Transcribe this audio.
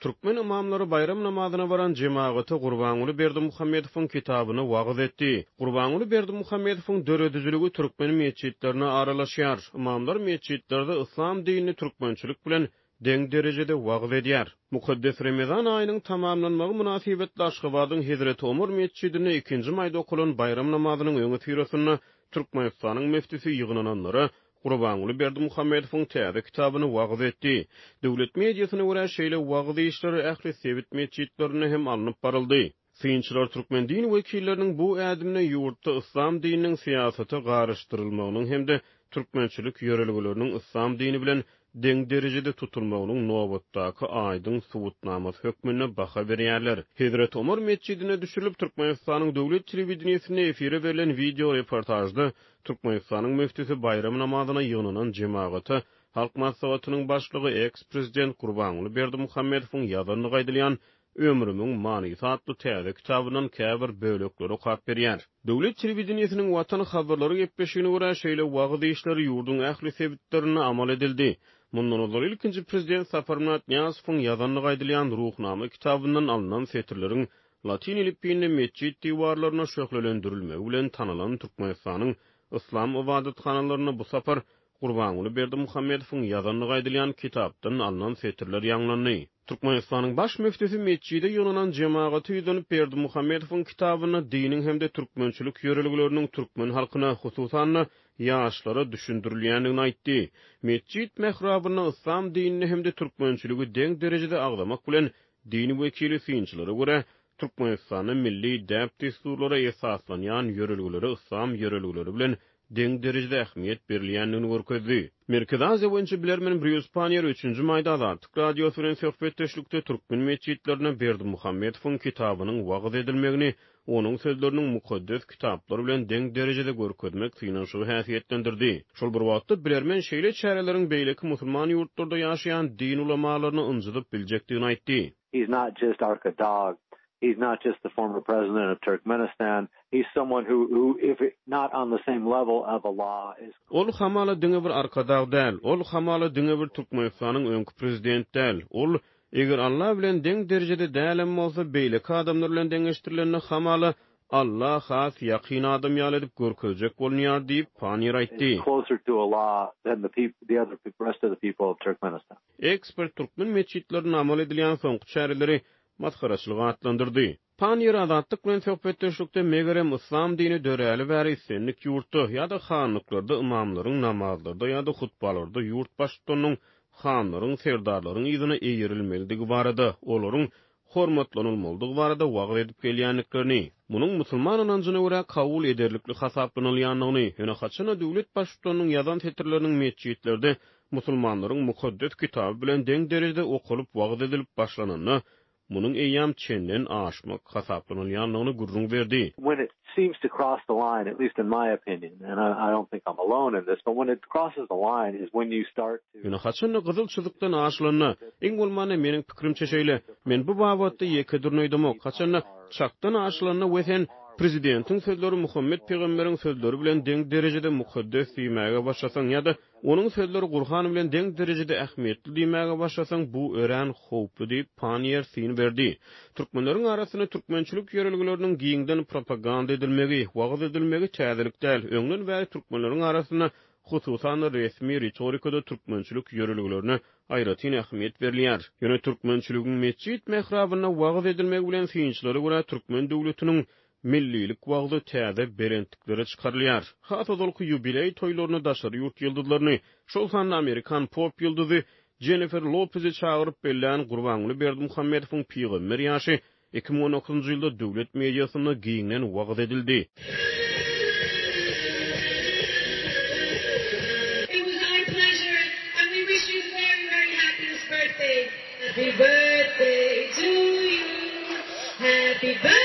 Türkmen ymamlary baýram namazyna baran jemagata Gurbanguly Berdimuhamedowyň kitabyny wagyz etdi. Gurbanguly Berdimuhamedowyň döredijiligi türkmen metjitlerine aralaşýar. Ymamlar metjitlerde yslam dinini türkmençilik bilen deň derejede wagyz edýär. Mukaddes Remezan aýynyň tamamlanmagy mynasybetli Aşgabadyň Hezreti Omar metjidinde ikinji maýda okalan baýram namazynyň öňüsyrasynda Türkmenistanyň müftüsi ýygnananlara Gurbanguly Berdimuhamedowyň täze kitabyny wagyz etdi. Döwlet mediasyna görä, şeýle wagyz işleri ähli sebit metjitlerinde hem alnyp baryldy. Synçylar türkmen din wekilleriniň bu ädimine ýurtda yslam dininiň syýasata garyşdyrylmagynyň hem-de türkmençilik ýörelgeleriniň yslam dini bilen deň derejede tutulmagynyň nobatdaky aýdyň subutnamasy hökmünde baha berýärler. Hezreti Omar metjidinde düşürilip, Türkmenistanyň döwlet telewideniýesinde efire berlen wideo reportažda Türkmenistanyň müftüsi baýram namazyna ýygnanan jemagata Halk Maslahatynyň Başlygy, eks-prezident Gurbanguly Berdimuhamedowyň ýazandygy aýdylýan Ömrümiň manysy atly täze kitabyndan käbir bölekleri okap berýär. Döwlet telewideniýesiniň Watan habarlary gepleşigine görä, şeýle wagyz işleri ýurduň ähli sebitlerinde amal edildi. Mundan ozal ilkinji prezident Saparmyrat Nyýazowyň ýazandygy aýdylýan Ruhnama kitabyndan alnan setirleriň latyn elipbiýinde metjit diwarlarynda şöhlelendirilmegi bilen tanalan Türkmenistanyň yslam ybadathanalarynda bu sapar Gurbanguly Berdimuhamedowyň ýazandygy aýdylýan kitapdan alnan setirler ýaňlandy. Türkmenistanyň baş müftüsi metjide ýygnanan jemagata ýüzlenip, Berdimuhamedowyň kitabynda diniň hem-de türkmençilik ýörelgeleriniň türkmen halkyna, hususan-da, ýaşlara düşündirilýändigini aýtdy. Metjit mährabynda yslam dinini hem-de türkmençiligi deň derejede agzamak bilen, din wekili synçylara görä, Türkmenistanda milli däp-dessurlara esaslanýan ýörelgelere yslam ýörelgeleri bilen deň derejede ähmiýet berilýändigini görkezdi. Merkezi Aziýa boýunça bilermen Brýus Panniýer üçünji maýda Azatlyk Radiosy bilen söhbetdeşlikde türkmen metjitlerinde Berdimuhamedowyň kitabynyň wagyz edilmegini onuň sözleriniň mukaddes kitaplar bilen deň derejede görkezmek synanyşygy häsiýetlendirdi. Şol bir wagtda, bilermen şeýle çäreleriň beýleki musulman ýurtlarda ýaşaýan din ulamalaryny ynjydyp biljekdigini aýtdy. He's not just Arkadag, he's not just the former president of Turkmenistan, he's someone who who if not on the same level of Allah is Ol hamala diňe bir Arkadag däl, ol hamala diňe bir Türkmenistanyň öňki prezident däl, ol, eger Alla bilen deň derejede dälem bolsa, beýleki adamlar bilen deňeşdirilende hamala Alla has ýakyn adam ýaly edip görkezjek bolunýar diýip, Panniýer aýtdy. Ekspert türkmen metjitlerinde amal edilýän soňky çäreleri masgaraçylyk atlandyrdy. Panniýer Azatlyk bilen söhbetdeşlikde megerem yslam dini döräli bäri islendik ýurtda ýa-da hanlyklarda ymamlaryň namazlarda ýa-da hutbalarda ýurt baştutanynyň hanlaryň serdarlaryň yzyna eýerilmelidigi barada olaryň hormatlanylmalydygy barada wagyz edip gelýändiklerini, munuň musulman ynanjyna görä kabul ederlikli hasaplanylýandygyny, ýöne haçanda döwlet baştutanynyň ýazan setirleriniň metjitlerde musulmanlaryň mukaddes kitaby bilen deň derejede okalyp wagyz edilip başlananda, munuň eýýäm çenden aşmak hasaplanylýandygyny gürrüň berdi. When it seems to cross the line, at least in my opinion, and I don't think I'm alone in this, but when it crosses the line is when you start to. Ýöne haçanda gyzyl çyzykdan aşylanda, iň bolmanda meniň pikirimçe şeýle, men bu babatda ýekedirn öýdemok, haçanda çakdan aşylanda we sen prezidentiň sözleri Muhammet pygamberiň sözleri bilen deň derejede mukaddes diýmäge başlasaň ýa-da onuň sözleri Gurhan bilen deň derejede ähmiýetli diýmäge başlasaň, bu örän howply diýip, Panniýer syn berdi. Türkmenleriň arasynda türkmençilik ýörelgeleriniň giňden propaganda edilmegi, wagyz edilmegi täzelik däl. Öňden bäri türkmenleriň arasynda Hususan-da, resmi ritorikada türkmençilik ýörelgelerine aýratyn ähmiýet berilýär. Ýöne türkmençiligiň metjit mährabynda wagyz edilmegi bilen synçylara görä türkmen döwletiniň millilik wagzy täze belentliklere çykarylýar. Has ozalky ýubileý toýlaryna daşary ýurt ýyldyzlaryny, şol sanda amerikan pop ýyldyzy Jennifer Lopezi çagyryp bellän Gurbanguly Berdimuhamedowyň pygamber ýaşy 2019-njy ýylda döwlet mediasynda giňden wagyz edildi. It was our pleasure and we wish you very very happiest birthday. Happy birthday to you. Happy birthday.